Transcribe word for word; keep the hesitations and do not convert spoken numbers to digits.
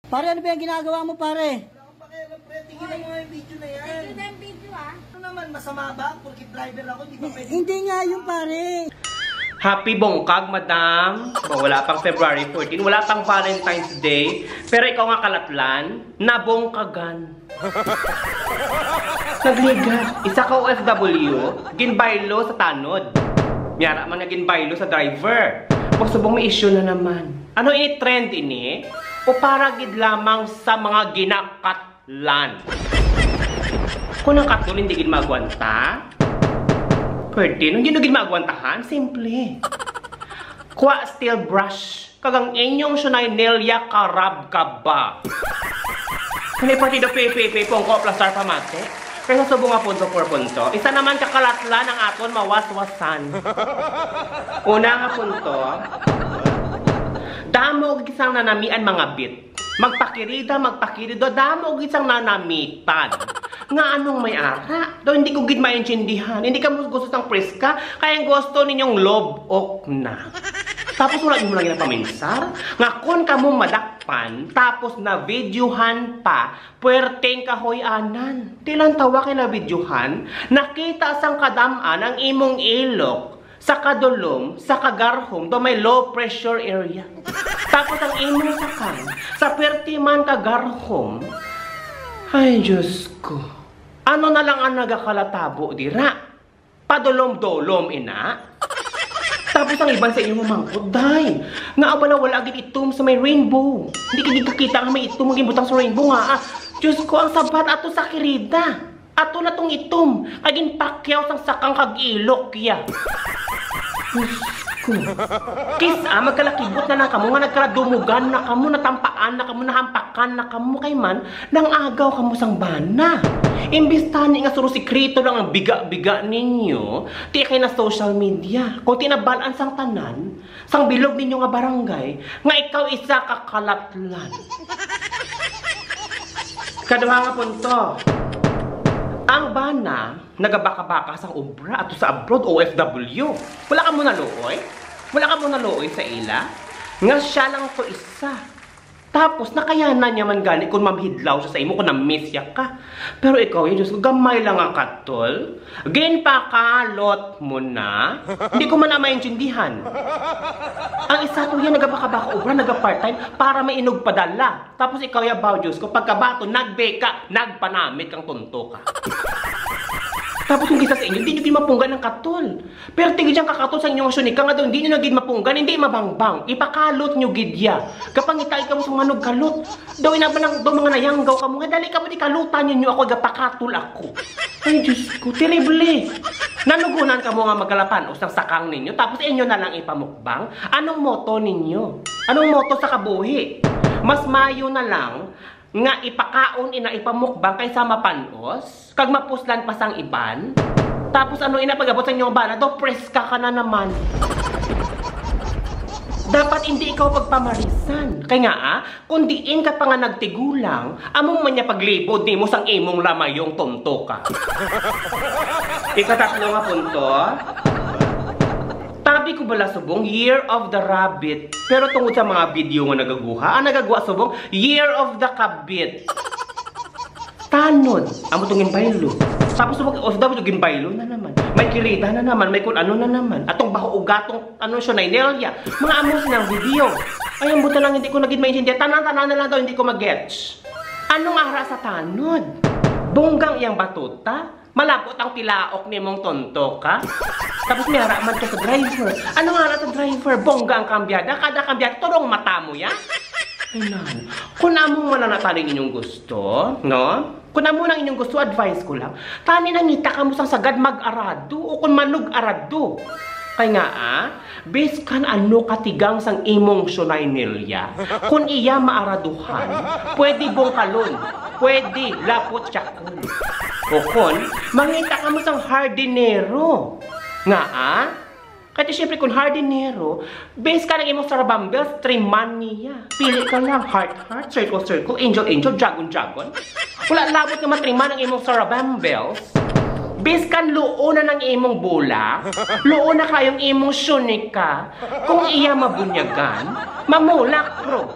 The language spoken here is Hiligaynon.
Pare, ano ba yung ginagawa mo, pare? Wala akong pakialam, pre. Tigilan mo nga yung video na yan. Tigil na yung video, ah. Ano naman, masama ba? Porke driver ako, di ba pwede? Hindi nga yun, pare. Happy bungkag, madam. Ba, wala pang February fourteen, wala pang Valentine's Day. Pero ikaw nga, kalatlan, nabungkagan. Nagligat. Isa ka O F W, ginbaylo sa tanod. Miyara man nga ginbaylo sa driver. Pag subong may issue na naman. Ano ini, trend ini? O para gid lamang sa mga ginakatlan? Kung ang katol hindi gid magwanta, pwede. Nung hindi gid magwantahan, simple. Kuha steel brush. Kag ang inyong Shunay Nelia karab ka ba? Kani pati do pipipi pungko plastar pamati. Kay sa subong nga punto por punto, isa naman ka kalatlan ang aton mawaswasan. Una nga punto, damo gid sang nanamian mga bit. Magpakirida, magpakirido, damo gid sang nanamitan. Nga anong may ara? Daw hindi ko gid maintindihan. Hindi kamo gusto sang preska, kay ang gusto ninyong lobok na. Tapos wala nyo lang ginapaminsar nga kon kamo madakpan, tapos na-videohan pa, puwerteng kahoy-anan. Tilantawa kay na-videohan, nakita sang kadam-an ang imong ilok sa kadulom, sa kagarhom, do may low pressure area. Tapos ang imong sakang, sa puwerte man kagarhom. Ay, Diyos ko. Ano na lang ang nagakalatabo dira? Padulom-dulom, ina. Tapos ang iban sa inyo mamangkot, day, nga abala wala gid itom sa may rainbow. Hindi ka gid kakita nga may itom ang gibutang sa rainbow nga, ah. Diyos ko, ang sabat ato sa kirida. Ato na tong itom. Kay ginpakyaw sang sakang kag ilok, ya. Diyos ko. Kis-a, magkalakibot na lang kamo nga nagkaladumugan na kamo, natampaan na kamo, nahampakan na kamo. Kay man, nang-agaw kamo sang bana. Imbis tani nga suro sikreto lang ang biga-biga ninyo, ti kay na social media. Kung tinabal-an sang tanan, sang bilog ninyo nga barangay, nga ikaw isa ka kalatlan. Kaduha nga punto, ang bana nagabaka-baka sang obra ato sa abroad, O F W. Wala kamo naluoy? Wala kamo naluoy sa ila? Nga siya lang to isa. Tapos, nakayanan niya man gani kung mamhidlaw siya sa imo, kung na-miss siya ka. Pero ikaw, ya, Diyos ko, gamay lang nga katol. Ginpakalot mo na. Hindi ko man na maintindihan. Ang isa to yan, nagabaka-baka obra, naga-part-time para may inog padala. Tapos ikaw, ya, baw, Diyos ko, pagkabato, nagbeka, nagpanamit kang tonto ka. Tapos kung isa sa inyo, di nyo ginmapunggan ang katol. Pero tigid siyang kakatol sa inyong asyon, ika nga daw, hindi nyo na gid mapunggan, hindi mabangbang. Ipakalot nyo gid ya. Kapangitai kamo sa mga nagkalot. Daw ina ba nang daw mga nayanggaw kamo nga dali kamo di kalutan ninyo ako, gapakatol ako. Ay, Diyos ko, terrible. Nanugunan kamo nga magkalapanos ang sakang ninyo, tapos inyo na lang ipamukbang? Anong moto ninyo? Anong moto sa kabuhi? Mas mayo na lang nga ipakaon ina ipamukbang kaysa mapanos kag mapuslan pa sang iban. Tapos ano ina pag-abot sa inyong bana, daw preska ka na naman. Dapat hindi ikaw pagpamarisan. Kay nga, ah, kung diin ka pa nga nagtigulang, amo man niya paglibod nimo sang imong lamayong, tonto ka. Ikatatlo nga punto, tabi ko bala subong Year of the Rabbit, pero tungod sa mga video nga nagaguha, ang nagagwa subong Year of the Kabit. Tanod, amo tong ginbaylo. Tapos subong, O F W, ginbaylo na naman. May kirida na naman, may kun ano na naman. Atong baho ugatong, ano siya, Ninelia. Mga amo silang video. Ay, ang buta lang, hindi ko na gid maintindihan. Tanan-tanan na lang daw, hindi ko magets. Anong ara sa tanod? Bunggang iyang batuta? Malabot ang tilaok nimong, tonto ka? Tapos may ara man ka sa driver. Ano nga ara sa driver? Bongga ang kambyada. Kada kambyada, tulong mata mo yan. Ay, nan. Kung amo man ang nataling inyong gusto, no? Kung amo nang inyong gusto, advice ko lang. Tani nangita kamo sang sagad mag-arado o kung manug-arado. Kay nga, ah, biskan ano katigang sang imong Shunay Nelia, kung iya maaraduhan, pwede bungkalon, pwede lapot siyakon. O kon, mangita kamo sang hardinero. Nga, ah? Kaya siyempre, kung hardinero, base ka ng imong sarabambels, triman niya. Pili ka lang, heart, heart, circle, circle, angel, angel, dragon, dragon. Wala labot nga matriman ang imong sarabambels. Base ka luo na ng imong bola, luo na kayong imong shunika, kung iya mabunyagan, mamulak, bro.